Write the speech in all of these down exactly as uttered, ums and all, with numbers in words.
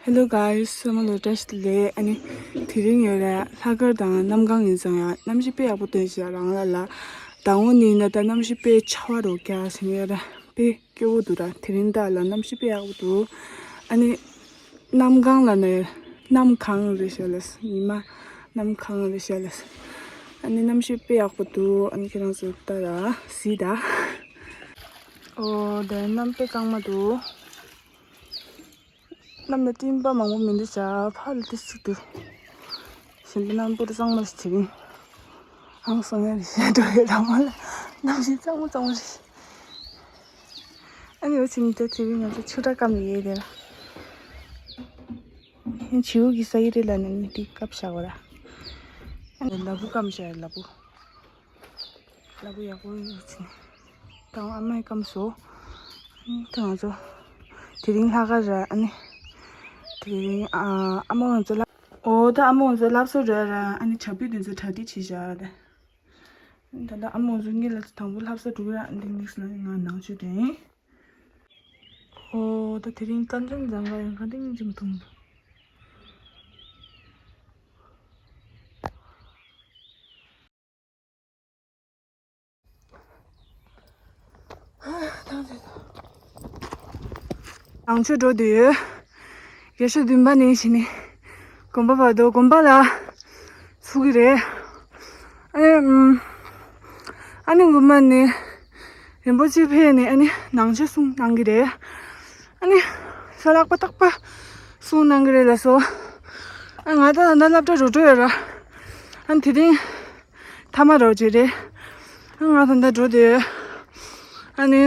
Hello guys, སོ་མ་ལོ་བཀྲ་ཤིས་བདེ་ལེགས། ཨ་ནི་དེ་རིང་ཡོད་ར་ལྷག་དཀར་དང་གནམ་གང་ཡིན་ཙང་ཡང་གནམ་གཤིས་དཔེ་ཡག་པོ་སྟོན་ཤག་རང་ལ་ལ། དང་པོ་ནི་ན་ད་གནམ་གཤིས་དཔེ་ཆར་པ་རོ་རྒྱག་ཟིན་ཡོད་ར། དཔེ་སྐྱོ་བོ་འདུག་ར། དེ་རིང་ད་ལ་གནམ་གཤིས་དཔེ་ཡག་པོ་འདུག་ཨ་ནི་གནམ་གང་ལ་ནི་གནམ་གང་རེད་ཤག་ལ། ཉི་མ་གནམ་གང་རེད་ཤག་ལ། ཨ་ནི་གནམ་གཤིས་དཔེ་ཡག་པོ་འདུག་ཨ་ནི་ཁྱེད་རང་ཚོ་ལྟ་ར་གཟིགས་ད། ཨོ་ད་གནམ་དཔེ་གཙང་མ་འདུག་གནམ་ལ་སྤྲིན་པ་མང་པོ་མི་འདུག་ཤག་ཕར་ལ་ཏི་སི་འདུག་གཞན་པ་གནམ་དཔེ་གཙང་མ་རེད་དེ་རིང་། ཨང་སང་ཡ་རེད་ཤག་འགྲོ་ཡ་རང་མ་ལ་གནམ་གཤིས་གཙང་མ་གཙང་མ་རེད། ཨ་ནི་འོ་ཕྱི་ནས་ད་དེ་རིང་ང་ཚོ་ཆུ་སྒྲ་སྐམ་ཡས་དེ་ལ། ཡང་བྱིའུ་གི་ས་ཡི་རེད་ལ་ནི་མི་དེ་སྐབས་བཞག་པ་ར། ཨ་ནི་ལ་ཕུག་སྐམ་ཤག་ལ་ཕུག་ལ་ཕུག་ཡག་པོ་ཡོད་ཕྱི་ནས། ད་ཨ་མའི་སྐམ་སོ། ཨ་ནི་ད་ང་ཚོ་དེ་རིང་ལྷག་དཀར་ར། ཨ་ནི་དེ་རིང་ཨ་ཨ་མ་ང་ཚོ་ལ་ཨོ་ད་ཨ་མ་ང་ཚོ་ལྷ་ས་འགྲོ་ཡ་ར། ཨ་ནི་བྱ་སྤུས་དེ་ཚོ་གྲ་སྒྲིག་བྱེད་བཞག་ར། ད་ལྟ་ཨ་མ་ང་ཚོ་གཉིས་ལ་དང་པོ་ལྷ་ས་འགྲོ་གི་ར། འདི་ནེག་སི་ལ་ང་ནང་ཆུ་དྲན། ཨོ་ད་དེ་རིང་རྟ་མགྲིན་ཟངས་དཀར་ཡང་ག་དེ་སྙིང་རྗེ་མཐོང་འདུག་ནང་ཆུ་འགྲོ་དུས་རྒྱ་ཤོད་བདུན་པ་ནས་བྱས་ནས་དགོན་པ་བར་དུ་དགོན་པ་ལ་ཚུགས་ཀྱི་རེད། ཨ་ནི་ཨ་ནི་དགོན་པ་ནས་རིན་པོ་ཆེ་ཕེབས་ནས་ཨ་ནི་ནང་ཆོས་གསུང་གནང་གི་རེད། ཨ་ནི་ས་ལག་པ་རྟག་པ་གསུང་གནང་གི་རེད་ལ་སོ། ཨ་ང་ད་ད་ལྟ་སློབ་གྲྭ་རུ་འགྲོ་ཡོད་ར། ཨ་ནི་དེ་རིང་མཐའ་མ་རོགས་བྱེད་རེད། ཨ་ང་ད་ལྟ་འགྲོ་བསྡད་ཡོད། ཨ་ནི་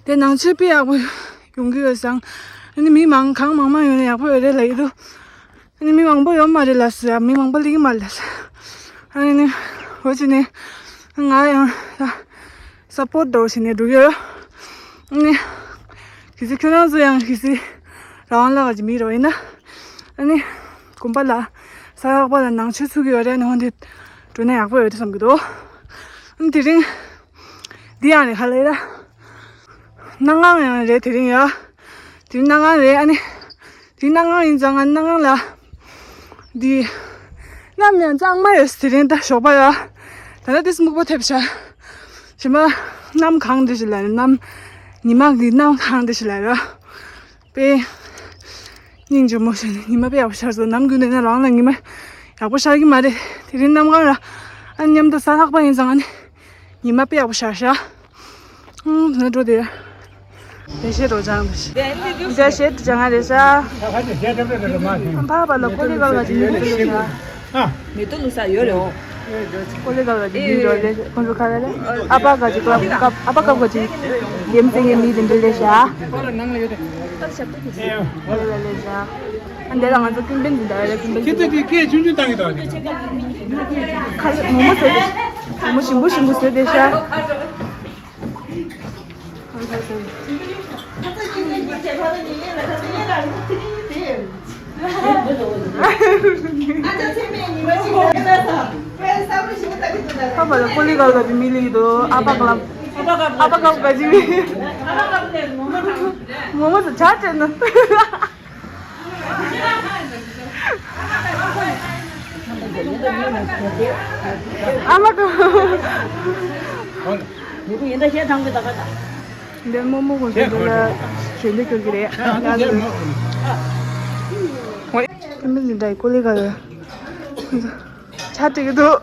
དེ་ནང་ཆོས་དཔེ་ཡག་པོ་ཡོང་གི་ཡོད་སང་། ཨ་ནི་མི་མང་གང་མང་མང་ཡོང་ན་ཡག་པོ་ཡོད་རེད་ལབ་ཀྱི་འདུག་ཨ་ནི་མི་མང་པོ་ཡོད་མ་རེད་ལབ་སོང་། མི་མང་པོ་སླེབས་ཀྱི་མ་རེད་ལབ་སོང་། ཨ་ནི་འོ་བྱས་ནས་ང་ཡང་ད་སབ་པོར་ཊི་འདྲ་བོ་བྱས་ནས་འགྲོ་གི་ཡོད། ཨ་ནི་གལ་སྲིད་ཁྱོད་རང་ཚོ་ཡང་གལ་སྲིད་རང་དབང་ལགས་ཀྱི་མི་རོ་ཡིན་ན། ཨ་ནི་དགོན་པ་ལ་ས་ལག་པ་ལ་ནང་ཆོས་ཚུགས་ཀྱི་ཡོད་རེད། ཨ་ནི་འོ་འདི་འགྲོ་ན་ཡག་པོ་ཡོད་རེད་བསམ་གྱི་འདུག་ཨ་ནི་དེ་རིང་འདི་ཡང་རེད་ཧ་ལས་ར། གནམ་གང་ཡང་རེད་དེ་རིང་ཡ། དེ་རིང་གནམ་གང་རེད། ཨ་ནི་དེ་རིང་གནམ་གང་ཡིན་ཙང་ང་གནམ་གང་ལ་འདི་གནམ་ཡང་གཙང་མ་ཡོད། དེ་རིང་ད་ཞོགས་པ་ཡ། ད་ལྟ་དེ་སྨུག་པ་ཐེབས་ཤག་ཞེ་མ་གནམ་གང་འདི་ཞིག་ལ་རེད། གནམ་ཉི་མ་གི་གནམ་གང་འདི་ཞིག་ལ་རེད། དཔེ་སྙིང་རྗེ་མོ་ཞིག་ནས་ཉི་མ་དཔེ་ཡག་པོ་ཤར་སོང་། ནམ་རྒྱུན་ནས་ན་རང་ལ་ཉི་མ་ཡག་པོ་ཤར་གྱི་མ་རེད། དེ་རིང་གནམ་གང་ར། ཨ་མཉམ་དུ་ས་ལྷག་པ་ཡིན་ཙང་ཨ་ནི་ཉི་མ་དཔེ་ཡག་པོ་ཤར་ཤག་ཨུམ་ན་འགྲོ་དེ། ལས་བྱེད་རོ་ཅང་དེ་ཤི། ལས་བྱེད་ཅང་ང་རེད་ཤག་ཕ་བ་ལ་ཀོ་ལི་གལ་ག་ཅིག་མི་རེད་ཤག་མེ་ཏོག་བླུག་ས་ཡོད་རེད། འོ། ཀོ་ལི་གལ་ག་ཅིག་མི་རེད། ཁོང་ཚོ་ཁ་ལ་ཨ་ཕ་ག་ཅིག་ཀ་ཨ་ཕ་ཀ་ག་ཅིག་རྒྱལ་མཚན་གྱི་མི་དེ་འདྲ་ལས་ཤག་ལས་ལས་ཤག་ཨ་འདི་ལ་ང་ཚོ་ཀུན་ཕན་འཛིན་གྲྭ་རེད། ཀུན་ཕན་འཛིན་གྲྭ། ཁྱེད་ཚོ་གིས་སྐད་ཆུང་ཆུང་བཏང་གི་འདུག་ཁ་ལག་མོག་མོག་བཟོས་ཏེ། མོག་མོག་ཞིམ་པོ་ཞིམ་པོ་བཟོས་ཏེ་ཤག་ཁ་པར་ལ་ཀོ་ལི་གལ་ག་ཅིག་མི་ལི་འདུག་ཨ་ཕ་ཀ་ལ། ཨ་ཕ་ཀ་ག་ཅིག་མི། མོག་མོག་ཚོ་ཇ་སྤྲད་ན། ཨ་མ་ཀ། འདི་རྨོ་མོ་ཁོང་ཚོ་འདི་ལ་ཞལ་འདེབས་སྐྱོར་གྱི་རེད། ཀུན་ཕན་འཛིན་གྲྭའི་ཀོ་ལི་གལ་ཁོང་ཚོ་ཇ་སྤྲད་ཀྱི་འདུག་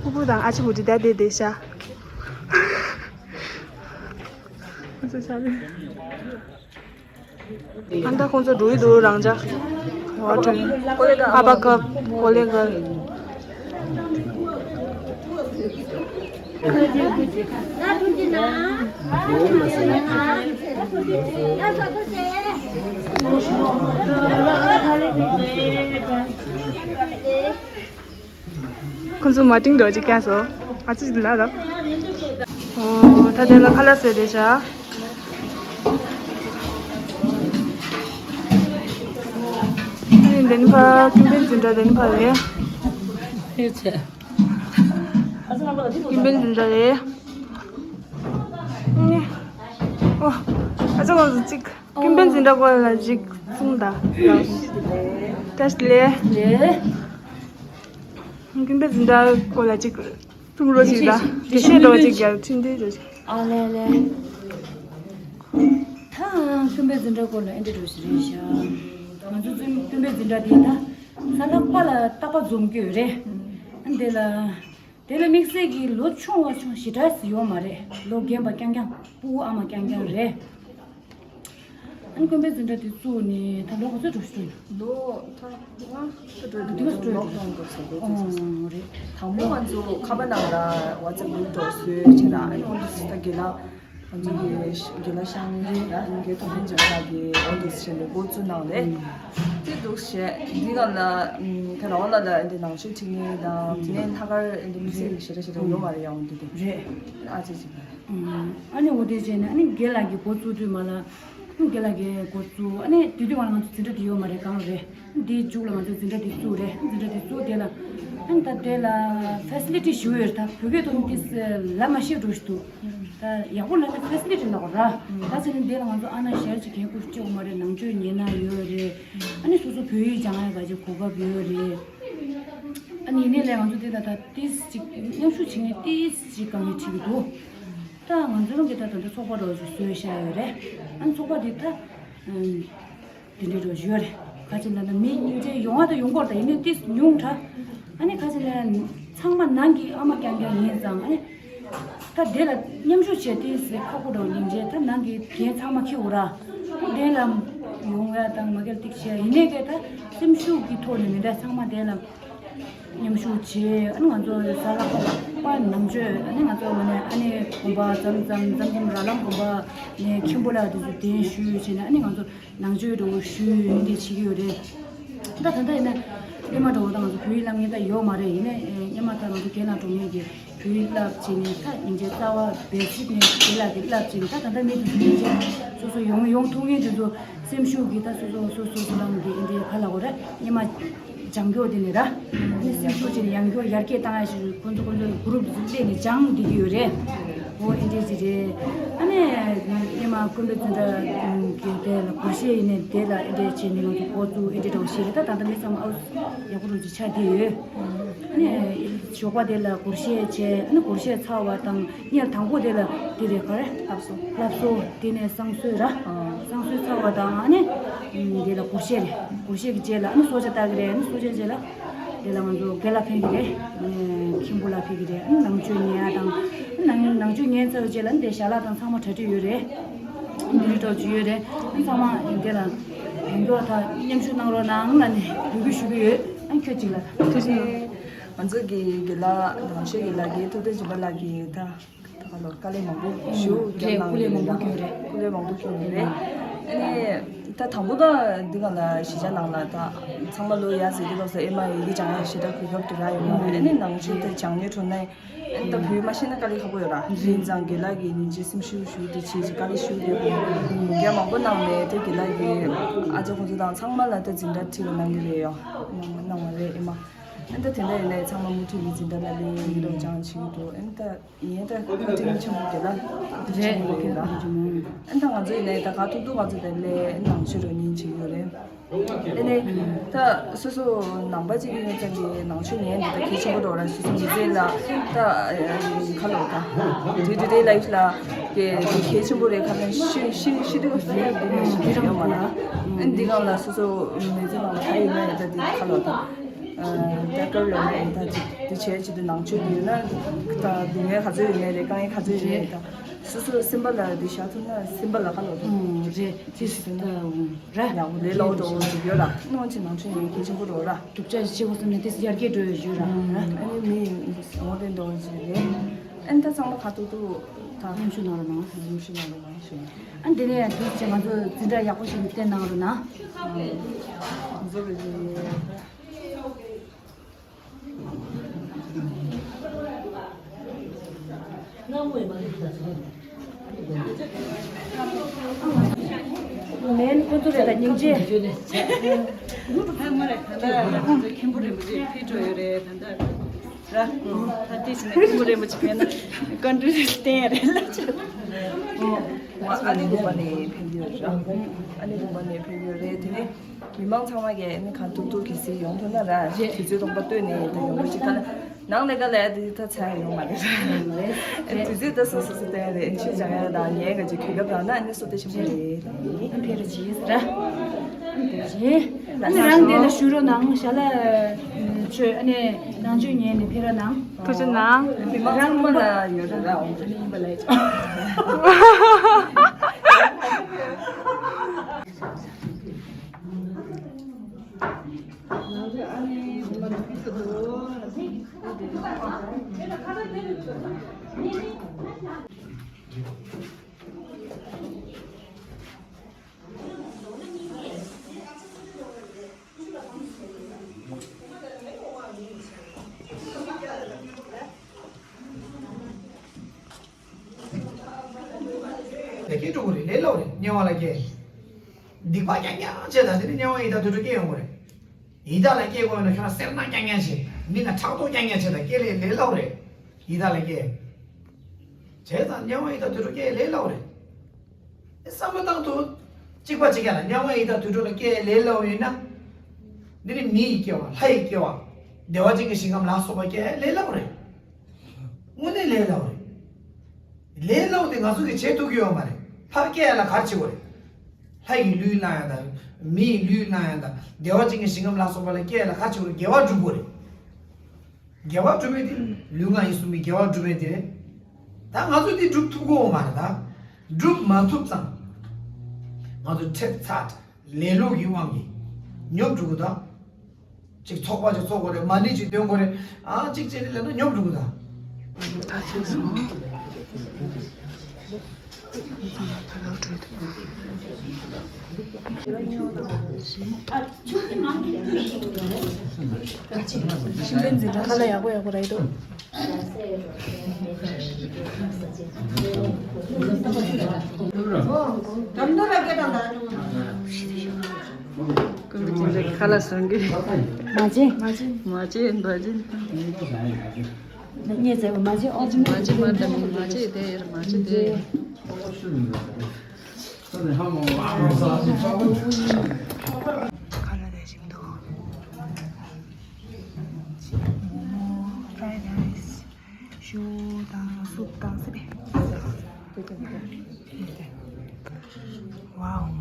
ཕུ་བུ་དང་ཨ་ཅེ་བུ་ཁྲིད་བསྡད་བསྡད་ཤག་ཁོང་ཚོ་ཆ་ལེ། ཨ་ད་ཁོང་ཚོ་འགྲོ་ཡི་འདུག་རང་ཅག་ཨ་ཕ་ཀ་ཀོ་ལི་གལ། ཁོང་ཚོ་མ་ཏིང་འདྲ་ཅིག་བཀལ་སོང་། ཨ་ཙི་ཅིག་ལ་ར། ཨོ་ད་དེ་ལ་ཁ་ལག་བཟོས་བསྡད་ཤག་ཨ་ནི་འདི་ནི་ཕ་ཀུན་ཕན་འཛིན་གྲྭ། འདི་ནི་ཕ་རེད། ཀུན་ཕན་འཛིན་གྲྭ་རེད། ཨོ། ཨ་ཅག་ཁོང་ཚོ་གཅིག་ཀུན་ཕན་འཛིན་གྲྭ་སྐོར་ལ་གཅིག་གསུངས་དང་། བཀྲ་ཤིས་བདེ་ལེགས། ཀུན་ཕན་འཛིན་གྲྭ་སྐོར་ལ་གཅིག་གསུང་རོགས་གཅིག་དང་། འགྲེལ་བཤད་འདྲ་བོ་གཅིག་རྒྱག་འཕྲིན་འདི་འདྲ་ཞིག་ཨ་ལེ་ལེ། ད་ཀུན་ཕན་འཛིན་གྲྭ་སྐོར་ལ་ཨེ་འདྲ་འདྲ་ཞིག་རེད་ཤག་ང་ཚོ་ཀུན་ཀུན་ཕན་འཛིན་གྲྭ་དེ་ད་གཟའ་ལྷག་པ་ལ་རྟག་པར་འཛོམས་ཀྱི་ཡོད་རེད། ཨ་འདི་ལ། དེ་ལ་དམིགས་བསལ་གྱི་ལོ་ཆུང་བ་ཆུང་ཞེ་དྲག་ཡོད་མ་རེད། ལོ་རྒན་པ་རྐྱང་རྐྱང་། སྤུ་གུ་ཨ་མ་རྐྱང་རྐྱང་རེད། ཨ་ནི་ཀུན་ཕན་འཛིན་གྲྭ་དེ་བཙུགས་ནས་ད་ལོ་ག་ཚོད་འགྲོ་ཞིག་འགྲོ་ཡིན། ལོ་ད་ལྔ་ད་འགྲོ་འདུག་འདུག་འགྲོ་ལོག་གཏོང་དགོས་ཟེར་འདུག་ཨོ་རེད། དང་པོ་ང་ཚོ་ཁ་པར་ནང་ལ་WhatsApp group་འདྲ་བཟོས་བྱས་ལ། ཨ་ནི་འོ་འདུག་ད་དགེ་ལགས་ང་ཚོ་གི་དགེ་ལགས་ཤང་རེད་ལ། དགེ་ཐུབ་བསྟན་འཇམ་ལགས་ཀྱིས་འོ་འདུག་བྱས་ནས་འགོ་བཙུགས་གནང་རེད། དེ་འདུག་བྱས་འདི་ག་ལ་ད་ར་བ་ལ་ལ་འདི་ནང་ཆོས་ཁྲིད་མཁན་དང་དེ་ནས་ལྷག་དཀར་འདི་དམིགས་བསལ་གྱི་ཞེ་དྲག་ཞེ་དྲག་ཡོད་མ་རེད། ཡང་འོ་འདི་དེ་རེད། ཨ་ཙི་ཙི་ཨ་ནི་འོ་དེ་བྱས་ནས་ཨ་ནི་རྒན་ལགས་ཀྱིས་འགོ་བཙུགས་དུས་མ་ལ། རྒན་ལགས་ཀྱིས་འགོ་བཙུགས། ཨ་ནི་དེ་དུས་ང་ང་ཚོ་འཛིན་གྲྭ་དེ་ཡོད་མ་རེད། གང་རེད། དེའི་མཇུག་ལ་ང་ཚོ་འཛིན་གྲྭ་དེ་བཙུགས་རེད། འཛིན་གྲྭ་དེ་བཙུགས་དེ་ལ་ཨ་ནི་ད་དེ་ལ་ཕེ་སི་ལི་ཊི་ཞུ་ཡོད་རེད། ད་བོད་སྐད་ཐོག་ནས་ཏིས་ལབ་མ་ཤེས་འགྲོ་ཞིག་འདུག་ད་ཡག་པོ་ལབ་ན་ཕེ་སི་ལི་ཊི་ལབ་དགོས་ར། ད་ཚེ་ནི་དེ་ལ་ང་ཚོ་ཨ་ན་ཞལ་གྱི་འགན་ཁུར་སྤྲད་དགོས་མ་རེད། ནང་ཆོས་ཉན་ན་ཡོད་རེད། ཨ་ནི་སོ་སོ་བོད་ཡིག་སྦྱང་ཡ་ག་ཅིག་གོ་སྐབས་ཡོད་རེད། ཨ་ནི་ཡིན་ནའི་ལས་ང་ཚོ་དེ་ལ་ད་ཏིས་ཅིག་མཉམ་ཞུགས་བྱེད་མཁན་ཏིས་ཅིག་དཀའ་ངལ་འཕྲད་ཀྱི་འདུག་ད་ང་ཚོ་རང་གི་ད་ད་ལྟ་ཚོགས་པ་རོགས་ཞུ་བཟོས་བཞག་ཡོད་རེད། ཨ་ནི་ཚོགས་པ་འདི་ད་དེ་འདྲའི་རོགས་ཞུ་ཡོད་རེད། ག་ཅི་ལབ་ན་མི་སྙིང་རྗེ་ཡོང་བ་ད་ཡོང་གི་ཡོད་རེད། ད་ཡིན་ནའི་ཏིས་ཉུང་དྲགས། ཨ་ནི་ག་ཅི་ལབ་ན་ཚང་མ་ནང་གི་ཨ་མ་རྐྱང་རྐྱང་ཡིན་ཙང་། ཨ་ནི་ད་དེ་ལ་མཉམ་ཞུགས་བྱས་ཏིས་ཁག་པོ་འདྲ་བོ་ཡིན་རྗེས་ད་ནང་གི་རྒན་ཚང་མ་འཁྱེར་དགོས་ར། དེ་ལ་ཡོང་ཡ་དང་མ་གལ་ཏིག་བྱས་ཡིན་ནའི་ག་ད་སེམས་ཤུགས་ཀྱི་ཐོག་ནས་མི་འདྲ་ཚང་མ་དེ་ལ། མཉམ་ཞུགས་བྱས། ཨ་ནི་ང་ཚོ་གཟའ་ལྷག་པ་ནང་ཆོས། ཨ་ནི་ང་ཚོ་མ་ནས་ཨ་ནི་དགོན་པ་ཙམ་ཙམ་ཙམ་ཙམ་ར་ལམ་དགོན་པ་ནས་མཁན་པོ་ལགས་དེ་ཚོ་གདན་ཞུས་བྱས་ནས། ཨ་ནི་ང་ཚོ་ནང་ཆོས་འགྲོ་ཞུས་འདི་བྱེད་ཀྱི་ཡོད་རེད། ད་ད་ལྟ་ཡིན་ན་སློབ་མ་འགྲོ་བ་དང་ང་ཚོ་བོད་ཡིག་བསླབ་མཁན་ད་ཡོད་མ་རེད། ཡིན་ནའི་སློབ་མ་ད་ང་ཚོ་རྒན་ལགས་འགྲོ་མཁན་གྱི་བོད་ཡིག་བསླབ་བྱས་ནས་ད་སྙིང་རྗེ་རྩ་བ་བེ་སིག་ནས་རྒན་ལགས་ཀྱིས་བསླབ་བྱས་ནས། ད་ད་ལྟ་མི་དེ་ཚོ་སྙིང་རྗེ་སོ་སོ་ཡོང་ཡོང་ཐུབ་མཁན་དེ་ཚོ་སེམས་ཤུགས་ཀྱིས་ད་སོ་སོ་སོ་སོ་སོ་རང་གི་ཨིན་དེ་ག་ལ་འོ་ར་སྙེ་མ། སྦྱང་རྒྱུ་དེ་ནི་ར། ཨ་ནི་སེམས་ཤུགས་ཅན་ཡང་རྒྱུ་ཡར་རྒྱས་བཏང་ཡ་ཞིག་ཁོང་ཚོ་ཁོང་ཚོ་གུ་རུབ་ཟིག་སླེབས་ནས་སྦྱང་བསྡད་ཀྱི་ཡོད་རེད། འོ་ཨེ་འདྲས་ཅིག་རེད། ཨ་ནི་སྔོན་མ་ཀུན་གླེང་འཛིན་གྲྭ་གི་དེ་ལ་སྒོར་གཞས་ཡིན་ནའི་དེ་ལ་ཨེ་འདྲས་བྱས་ནས་ང་ཚོ་འགོ་བཙུགས་ཨེ་འདྲས་འདྲ་བོ་ཞིག་རེད། ད་ད་ལྟ་མི་ཚང་མ་ཨའུ་ཡག་པོ་རུ་ཅིག་ཆགས་བསྡད་ཡོད། ཨ་ནི་ཞོགས་པ་དེ་ལ་སྒོར་གཞས་བྱས། ཨ་ནི་སྒོར་གཞས་ཚར་བ་དང་། ཉེར་དང་པོ་དེ་ལ་དེ་རེད་ག་རེ། ལྷ་གསོལ། ལྷ་གསོལ། དེ་ནས་བསང་གསོལ་ར། ཨ། བསང་གསོལ་ཚར་བ་དང་ཨ་ནི། ཨ། དེ་ལ་སྒོར་གཞས་རེད། སྒོར་གཞས་ཀྱི་རྗེས་ལ་ཨ་ནི་གསོལ་ཇ་བཏབ་ཀྱི་རེད། ཨ་ནི་གསོལ་ཇ་རྗེས་ལ་དེ་ལ་ང་ཚོ་དགེ་ལགས་ཕེབས་ཀྱི་རེད། ཨ་ནི་མཁན་པོ་ལགས་ཕེབས་ཀྱི་རེད། ཨ་ནི་ནང་ཆོས་ཉན་ཡ་དང་། ཨ་ནི་ནང་ནང་ཆོས་ཉན་ཚར་བའི་རྗེས་ལ་ཨ་ནི་དེ་ཞལ་ལག་དང་ཚང་མ་གྲ་སྒྲིག་ཡོད་རེད། ཨ་ནི་འདི་རིགས་གྲོགས་ཅིག་ཡོད་རེད། ཨ་ནི་ཚང་མ་དེ་ལ་ཡོང་རྒྱུ་ད་མཉམ་ཞུགས་གནང་རོགས་གནང་ལབ་ནས་འབོད་སྐུལ་ཞུ་གི་ཡོད། ཨ་ནི་ཁྱོད་གཅིག་ལ་ཐུགས་རྗེ་ཆེ། ང་ཚོ་གི་དགེ་ལགས་ནང་ཆོས་དགེ་ལགས་ཀྱི་ཐུབ་བསྟན་སྦྱིན་པ་ལགས་ཀྱིས་ད། ད་ག་ལོར་དཀའ་ལས་མང་པོ་ཞུ་རྒྱབ་གནང་ཡོད་རེད། སྐུ་ལས་མང་པོ་བསྐྱོན་ཡོད་རེད། ཨ་ནི་ད་དང་པོ་ད་འདི་ག་ལ་གཞིས་ཆགས་ནང་ལ་ད་ཚང་མ་ལོ་ཡ་ཟེར་གྱི་ལོ་ས་ཨེ་མ་ཡི་གེ་སྦྱང་ཡ་ཞེ་དྲག་གོ་སྐབས་དེ་རག་ཡོད་མ་རེད། ཨ་ནི་ནང་ཆོས་དེ་སྦྱང་ནས་འགྲོ་ན་ཨ་ནི་ད་བོད་ཡིག་མ་ཤེས་ན་དཀའ་ལས་ཁག་པོ་ཡོད་ར། ཡིན་ཙང་དགེ་ལགས་ཀྱི་སྙིང་རྗེ་སེམས་ཤུགས་ཞུ་དེ་བྱེད་ཅིག་དཀའ་ལས་ཞུ་དེ་རྒྱ་མང་པོ་གནང་ནས་དེ་དགེ་ལགས་ཀྱི་ཨ་ཅག་ཁོང་ཚོ་དང་ཚང་མ་ལ་ད་འཛིན་གྲྭ་ཁྲིད་པ་གནང་གི་རེད་ཡོ། གནང་བ་རེད་ཨེ་མ། ཨ་ནི་ད་དེ་འདྲ་ཡིན་ནའི་ཚང་མ་མུ་མཐུད་ནས་འཛིན་གྲྭ་ལ་ལས་ཡིན་རོགས་སྦྱང་བྱེད་ཀྱི་འདུག་ཨ་ནི་ད། ཡིན་ད་བཀའ་དྲིན་ཆེན་པོ་དེ་ལ་རེད། ཆེན་པོ་རེད་ལ། ཨ་ནི་ད་ང་ཚོ་ཡིན་ནའི་ད་ག་ཐུབ་ཐུབ་ང་ཚོ་དེ་ལས་ནང་ཆོས་རོགས་ཉིན་བྱེད་ཀྱི་ཡོད་རེད། ཨ་ནི་ད་སོ་སོ་ནང་པ་གཅིག་ཡིན་ཙང་གི་ནང་ཆོས་ཉན་འདི་ད་གལ་ཆེན་པོ་རོགས་ར། སོ་སོ་མི་ཚེ་ལ་ད་ཁ་ལོ་ད་day to day life ལ་གལ་ཆེན་པོ་རེད། ཁ་ལན་ཤི་ཤི་ཤི་དུས་ཡོད་མ་རེད། ཨ་ནི་འདི་གང་ལ་སོ་སོ་མི་ཚེ་ནང་ལ་ད་ཡིན་ན་ཡིན་ད་འདི་ཁ་ལོ་ད། ཨ་ད་སྐབས་ཡོད་ན་ཡིན་ད་འདི་བྱས་ཅི་འདི་ནང་ཆོས་འདི་ཡོད་ན་ད་སྡུག་བསྔལ་ག་ཚོད་ཡོད་ནའི་རེད། དཀའ་ངལ་ག་ཚོད་ཡོད་ནའི་ད་སོ་སོ་སེམས་པ་ལ་འདི་བཞག་ཐུབ་ན་སེམས་པ་ལ་ཁ་ལོ་ད། ཨང་རེད། ཅི་ཞིག་ད་ཨང་ར་ཡག་པོ་ལས་སླ་བོ་འགྲོ་འོང་ཞིག་ཡོད་ར། སྣང་ཆེ་ནང་ཆོས་ཡིན་གལ་ཆེན་པོ་འགྲོ་ར། སྒྲུབ་བྱ་ཞིག་བྱེད་དགོས་བསམ་ན་དེ་ཡར་རྒྱས་འགྲོ་ཡོད་ཞུ་ར། ཨ་ནི་མི་ངོ་དེ་འགྲོ་ཞིག་རེད། ཨ་ནི་ད་ཚང་མ་ག་ཐུབ་ཐུབ་ད་མཉམ་ཞུགས་གནང་རོགས་གནང་། མཉམ་ཞུགས་གནང་རོགས་གནང་ཞུ། ཨ་ནི་དེ་ནས་འདུག་ཅེས་ང་ཚོ་འཛིན་གྲྭ་ཡག་པོ་ཞིག་བསྟན་གནང་རོགས་གནང་། ང་ཚོ་གི་མེན་ཁོ་ཚོ་རེད་ད་སྙིང་རྗེ། ད་ང་རེད་ད་ལྟ་ང་ཚོ་མཁན་པོ་རིན་པོ་ཆེ་ཕེབས་འགྲོ་ཡོད་རེད་ད་ལྟ་ར། ད་ལྟའི་ཕྱི་ནས་མཁན་པོ་རིན་པོ་ཆེ་ཕེབས་ན་བཀའ་འདྲི་བསྟན་ཡ་རེད་ལ་ཆོ། ཨ་ནེ་དགོན་པ་ནས་ཕེབས་ཡོད་ར། ཨ་ནེ་དགོན་པ་ནས་ཕེབས་ཡོད་རེད། དེ་ནས་མི་མང་ཚང་མ་གིས་ཨ་ནེ་གང་ཐུབ་ཐུབ་གལ་སྲིད་ཡོང་ཐུབ་ན་ར། དུས་ཚོད་སྟོང་པ་བཏོན་ནས་ད་ཡོང་རོགས་ཞིག་ག་ལ། ནང་ལས་ཀ་ལས་དེ་ད་ཚར་ཡོང་མ་རེད། དུས་ཚོད་ད་སོ་སོ་སོ་བསྟན་རེད། ཆོས་སྦྱང་ཡ་དང་ཉལ་ག་ཅིག་གོ་སྐབས་རག་ན་ཨ་ནེ་བསོད་བདེ་ཆེན་པོ་རེད། ཕེབས་རོགས་གྱིས་ར། ཨ་ནེ་རང་འདི་ལ་བཞུགས་རོགས་གནང་། ཞལ་ལག་མཆོད། ཨ་ནེ་ནང་མཆོད་ཉན་ནས་ཕེབས་རོགས་གནང་། ཐུགས་རྗེ་གནང་། མི་མང་ཚང་མ་ལ་ཡོད་ར་ར། འོང་ཡིན་པ་ལས། ལས་སྐྱེས་འགྲོ་གི་རེད། ལས་སླ་པོ་རེད། དམྱལ་བ་ལ་སྐྱེ། སྡིག་པ་རྐྱང་རྐྱང་བྱས་ད་དེ་ནི་དམྱལ་བ་ཡི་དྭགས་དུད་འགྲོ་སྐྱེ་ཡོང་གི་རེད། ཡི་དྭགས་ལ་སྐྱེ་དགོས་ན་ཁྱོད་རང་སེར་སྣ་རྐྱང་རྐྱང་བྱེད། མི་ལ་ཕྲག་དོག་རྐྱང་རྐྱང་བྱེད་ད་སྐྱེ་ལས་ལས་སླ་པོ་རེད། ཡི་དྭགས་ལ་སྐྱེ། བྱས་ཙང་དམྱལ་བ་ཡི་དྭགས་དུད་འགྲོ་སྐྱེ་ལས་སླ་པོ་རེད། བསམ་བློ་བཏང་དུས་གཅིག་པ་གཅིག་རྐྱང་ལ་དམྱལ་བ་ཡི་དྭགས་དུད་འགྲོ་ལ་སྐྱེ་ལས་སླ་པོ་ཡིན་ན། འདི་ནི་མི་ཡི་སྐྱེ་བ། ལྷ་ཡི་སྐྱེ་བ། བདེ་བ་ཅན་གྱི་ཞིང་ཁམས་ལ་སོགས་པ་སྐྱེ་ལས་སླ་པོ་རེད། དངོས་གནས་ལས་སླ་པོ་རེད། ལས་སླ་པོ་དེ་ང་ཚོ་གིས་བྱེད་ཐུབ་ཀྱི་ཡོད་མ་རེད། ཕར་སྐྱེ་ཡ་ལ་ག་རེ་བྱེད་དགོས་རེད། ལྷ་ཡི་ལུས་བླང་ཡ་དང་། མི་ཡི་ལུས་བླང་ཡ་དང་། བདེ་བ་ཅན་གྱི་ཞིང་ཁམས་ལ་སོགས་པ་ལ་སྐྱེ་ཡ་ལ་ག་རེ་བྱེད་དགོས་རེད། དགེ་བ་སྒྲུབ་དགོས་རེད། དགེ་བ་སྒྲུབ་མཁན་དེ་ལུས་ངག་ཡིད་གསུམ་པའི་དགེ་བ་སྒྲུབ་མཁན་དེ་རེད། ད་ང་ཚོ་དེ་སྒྲུབ་ཐུབ་ཀྱི་ཡོད་མ་རེད། ད་སྒྲུབ་མ་ཐུབ་ཙང་ང་ཚོ་ཁྲེགས་ཚ་ལེ་ལོ་གི་དབང་གིས་ཉོབ་འགྲོ་གི། ད་ཅིག་ཚོགས་པ་ཅིག་ཚོགས་དགོས་རེད། མ་ཎི་ཅིག་འདོན་དགོས་རེད། ཨ་ཅིག་ཅིག་ལས་ན་ཉོབ་འགྲོ་གི། ད་ད་ཅིག་སོང་། ཁ་ལག་ཟུང་གི། མ་བྱེད། མ་བྱེད། མ་བྱེད། མ་བྱེད། ངས་བཙལ་བ་མ་བྱེད། ཨོ་ཙི་མ་བྱེད། མ་བྱེད། མ་བྱེད། དེ་ཡར་མ་བྱེད། དེ། ཁ་ལག་ལས་ཞིག་འདུག། ཕྲའི་རའི་སི། ཞོ་དང་སུབ་དང་སི་པན། ཝའོ།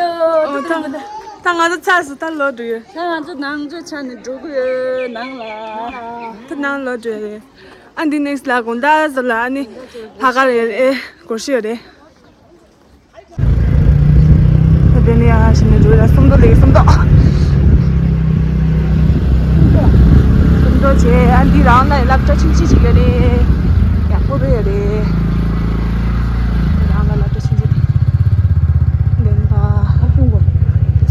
ཨོ། ད་ད་ང་ཚོ་ཚར་སོང་། ད་ལོག་འགྲོ་ཡོད། ད་ང་ཚོ་ནང་ཚོ་ཆ་ནས་འགྲོ་གི་ཡོད། ནང་ལ། ད་ནང་ལོག་འགྲོ་ཡོད། ཨ་འདི་ནེག་སི་ལ་དགོང་དག་ཟེར་ལ། ཨ་ནི་ལྷག་དཀར་ཡོད་རེད། སྒོར་གཞས་ཡོད་རེད། ད་དེ་ནས་ཡང་ཕྱིན་ནས་འགྲོ་ཡ། སུམ་མདོ་ལ། སུམ་མདོ། སུམ་མདོ་བྱས། ཨ་འདི་རང་ལ་སློབ་གྲྭ་ཆུང་ཆུང་ཞིག་ཡོད་རེད། ཡག་པོ་རེད་ཡོད་རེད། རང་ལ་སློབ་གྲྭ་ཆུང་ཆུང་དེ། འདི་ནི་ད་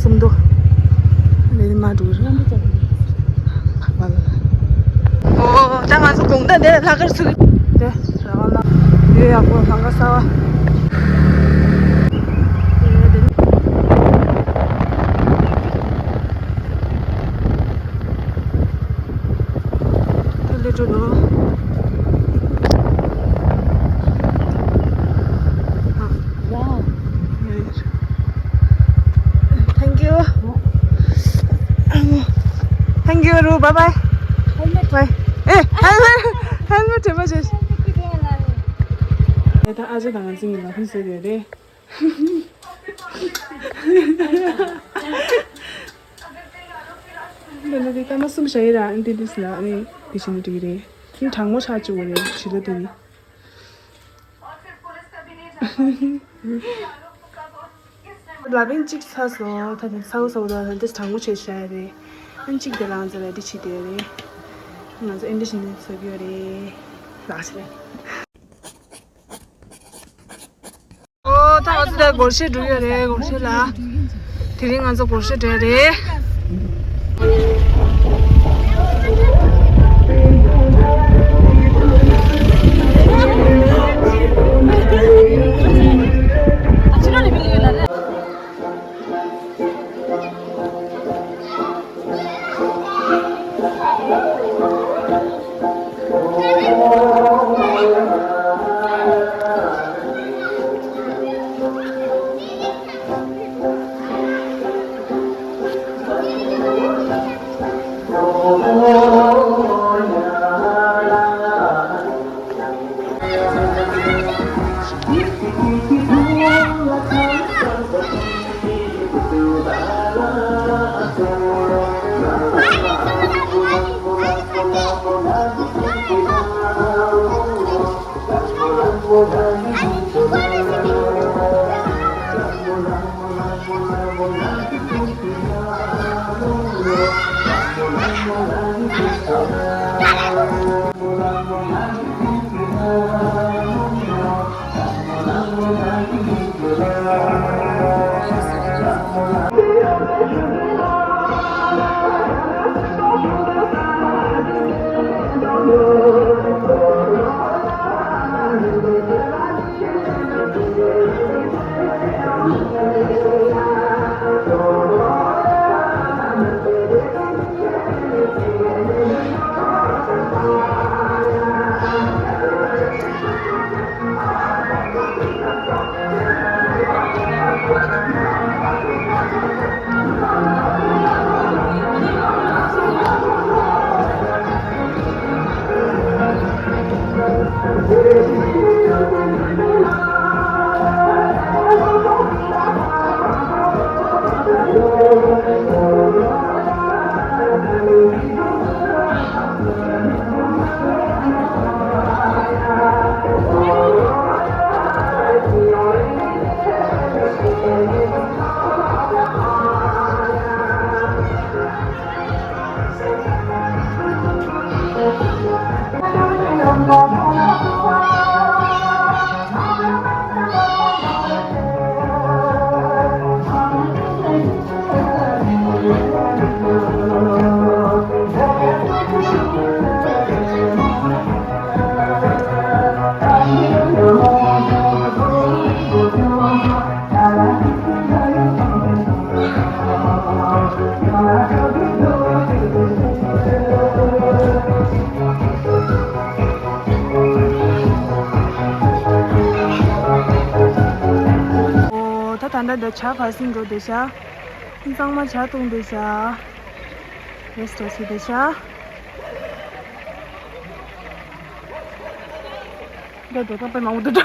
སུམ་མདོ། འདི་ནི་མ་འགྲོ་རེད། ཨོ། ད་ང་ཚོ་དགོང་དག་འདིར་ལྷག་དཀར་ཚུགས། དེ་རང་ལ་ཡོད། ཡག་པོ། ལམ་ཁ་གསར་པ། དེ་དེ་ལས་འགྲོ་ལོ། ཨ། ཝའོ། Thank you. Thank you རུ། bye bye. Helmet. Bye. ཨེ། helmet. helmet དྲན་པ་བྱས། ད་ཨ་ཅག་དང་ང་ཚོ་གཉིས་ལ་ཕུན་ཚོགས་ཡོད་རེད། འདི་ནི་དེ་སྐར་མ་གསུམ་བཞག་ཡིན་ར། འདི་འདི་ལ་ནི་དེ་བཞིན་དུ་འགྲིག་གི་རེད། གྲང་མོ་ཆགས་བཅུག་གི་རེད་བྱི་ལོ་དེ་ནི། ལ་བན་གཅིག་ཚར་སོང་། ད་དེ་ཚ་བོ་ཚ་བོ་དང་དེ་གྲང་མོ་བྱས་བཞག་ཡ་རེད། ཨན་གཅིག་དེ་ལ་ང་ཚོ་རེ་ཌི་བྱེད་དེ་རེད། ང་ཚོ་ཨན་འདི་བཞིན་དུ་བཟོ་གི་ཡོད་རེད། ལགས་སེ། ཨོ། ད་ང་ཚོ་ད་སྒོར་གཞས་འགྲོ་ཡོད་རེད། སྒོར་གཞས་ལ། དེ་རིང་ང་ཚོ་སྒོར་གཞས་འགྲོ་ཡ་རེད། ཨོ། ད་ད་ལྟ་འདི་ཇ་ག་སྲིན་འགྲོ་བསྡད་ཤག་གཙང་མ་ཇ་བཏུང་བསྡད་ཤག་རེས་ཏོ་བྱེད་བསྡད་ཤག་འདི་འགྲོ་སྟངས་དཔེ་མང་པོ་འདུག་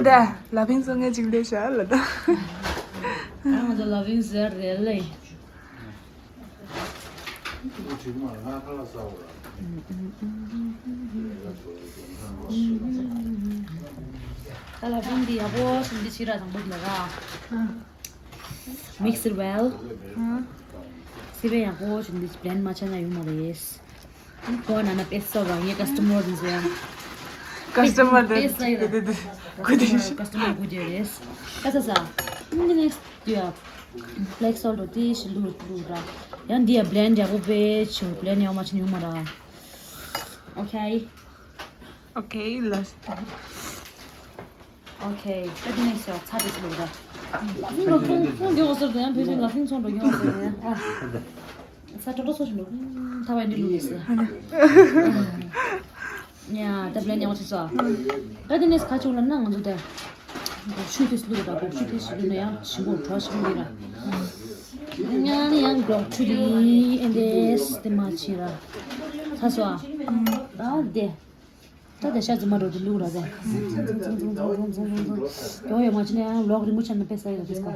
ད་ལ་ཕིང་སོང་ངས་ཅིག་ལས་བྱ་ལ་ད། ང་ཚོ་ལ་ཕིང་ཟེར་རེད་ལེ། ད་ལ་ཕིང་འདི་ཡག་པོ་ཞིག་འདི་ཕྱི་ར་དང་པོ་ལ་ར། Mix it well. སི་པན་ཡག་པོ་ཞིག་འདི་blend མ་བྱས་ན་ཡོང་མ་རེད། ཁོ་ན་ན་པེ་སོ་རང་ཡེ་ཀ་སི་ཊ་མར་འདི་ཟེར། ཀ་སི་ཊ་མར་དེ་པེ་སོ་ཡེ་དེ་དེ་ཀུ་དེ་ཀ་སི་ཊ་མར་ཀུ་དེ་རེད། ཀ་ས་ས། འདི་ནེག་སི་ཊ་དེ་ཡ་black salt དེ་ཞིག་བླུགས་བླུགས་ར། ཡང་འདི་ཡ་blend ཡག་པོ་པེ་ཆུ་blend ཡག་མ་ཆུ་ཉུང་མ་ར། Okay. Okay, let's. Okay, ད་དེ་ནས་ཤོག་ཚ་དེ་ཚོ་ལ། ལ་ཕིང་ལ་ཕུང་ཕུང་རྒྱག་ཟེར་དུས་ཡང་བོད་ཀྱི་ལ་ཕིང་ཚོང་འགྲོ་རྒྱག་ཟེར་ནས་ཨ། ས་ཏྲོ་ཏྲོ་སོ་ཞིག་འགྲོ། ཐ་བའི་འདི་ལུག་ཡིན་ཟེར། ཡ་ད་བླ་ཉག་ཆེ་ས། ད་དེ་ནས་ཁ་ཆུ་ལ་ན་ང་ཚོ་ད། འགོག་ཆུ་དེ་ལུག་ད་འགོག་ཆུ་དེ་ཞིག་ལུག་ན་ཡང་ཞིམ་པོ་གྲོ་ཞིམ་པོ་ཡིན་ར། ཡང་ནི་ཡང་འགོག་ཆུ་དེ་ཨེ་འདྲས་དེ་མ་ཕྱིན་ར། ཚ་སོ་ཨ། ད་དེ། ད་དེ་ཤ་ཛི་མ་འགྲོ་དེ་ལུག་ར་ཟེ། ཙང་ཙང་ཙང་ཙང་ཙང་ཙང་ཙང་། མགྱོགས་ཡོད་མ་ཕྱིན་ན་ཡང་ལོག་རིང་པོ་ཆ་ན་དཔེ་ས་ཡོད་དེ་སྐོར།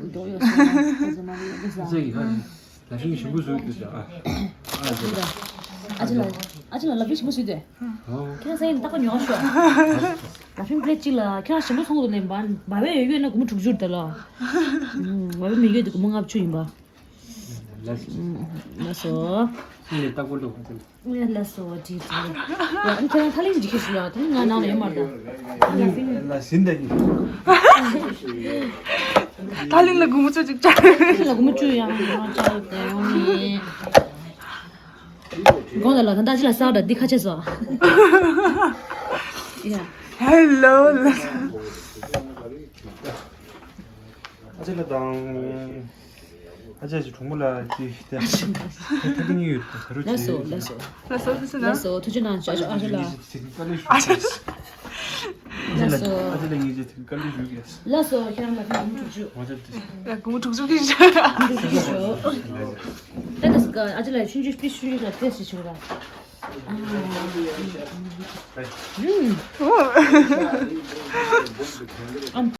མགྱོགས་ཡོད་ཟེ་ཤ་ཛི་མ་འགྲོ་དེ་ས། ཟེ་ཡི་ཧ་ལ་ཕིང་ཞིམ་པོ་བཟོས་འདུག་ཟེ་ཨ། ཨ་ཅེ་ལ་ཨ་ཅེ་ལ་ལ་ཕིང་ཞིམ་པོ་བཟོས་དེ། ཁྱེད་རང་ས་ཡིན་ཏག་པ་ཉོ་ཤོག་ལ་ཕིང་པླེ་གཅིག་ལ་ཁྱེད་རང་ཞིམ་པོ་ཚོང་དུ་ལེན་པ་བ་བས་ཡོད་ཡོད་ན་སྒོར་མོ་དྲུག་ཅུ་རེད་ལ། བ་བས་མི་ཡོད་དེ་སྒོར་མོ་ལྔ་བཅུ་ཡིན་པ། ལགས་སོ། ལགས་སོ། ངས་ལྟ་སྐོར་འགྲོ་ག་ཚོད། ངས་ལགས་སོ་བྲིས་བྲིས། ཡ་ཨ་ཁྱེད་རང་ཐ་ལིང་འཇིགས་ཤིག་ལ་དེ་ང་ནང་ལ་ཡོད་མ་རེད། ལ་ཟིན་ད་ཡིན། ཐ་ལིང་ལ་སྒོར་མོ་བཅུ་གཅིག་ཅར། ཐ་ལིང་ལ་སྒོར་མོ་བཅུ་ཡང་ཡང་ཅར་དེ་ཡོང་ནི། དགོངས་དག་ལ་ད་ལྟ་ཅི་ལ་ས་ད་འདི་ཁ་ཆེ་སོ། ཡ། ཧེ་ལོ་ལ། ཨ་ཅེ་ལ་དང་། ཨ་ཅེ་ཞིག་གྲོགས་མོ་ལ་ཅི་ལྟ། ད་ལྟ་ཡོད་ད་རུ་ཅི། ལགས་སོ་ལགས་སོ། ལགས་སོ་ལགས་སོ། ལགས་སོ་ཐུགས་རྗེ་གནང་ཨ་ཅེ་ཨ་ཅེ་ལ། ཨ་ཅེ་ལ་ཨ་ཅེ་ལ་ངས་ཅི་ཐུགས་དཀའ་ལས་ཞུ་གས། ལགས་སོ་ཁྱེད་རང་ལ་ཕན་ཐོགས་ཐུགས་རྗེ་ཆེ། ང་ཚོ་དེ། ཡ་སྒོར་མོ་དྲུག་ཅུ་གི་ཞུ། ཐུགས་རྗེ་ཆེ་ཞུ། ད་ད་སི་ཀ་ཨ་ཅེ་ལ་ཆུང་ཆུང་པི་ཆུང་ཆུང་ལ་ཏེ་སི་ཞུ་ར། ཨ། ཨུམ། ཨམ།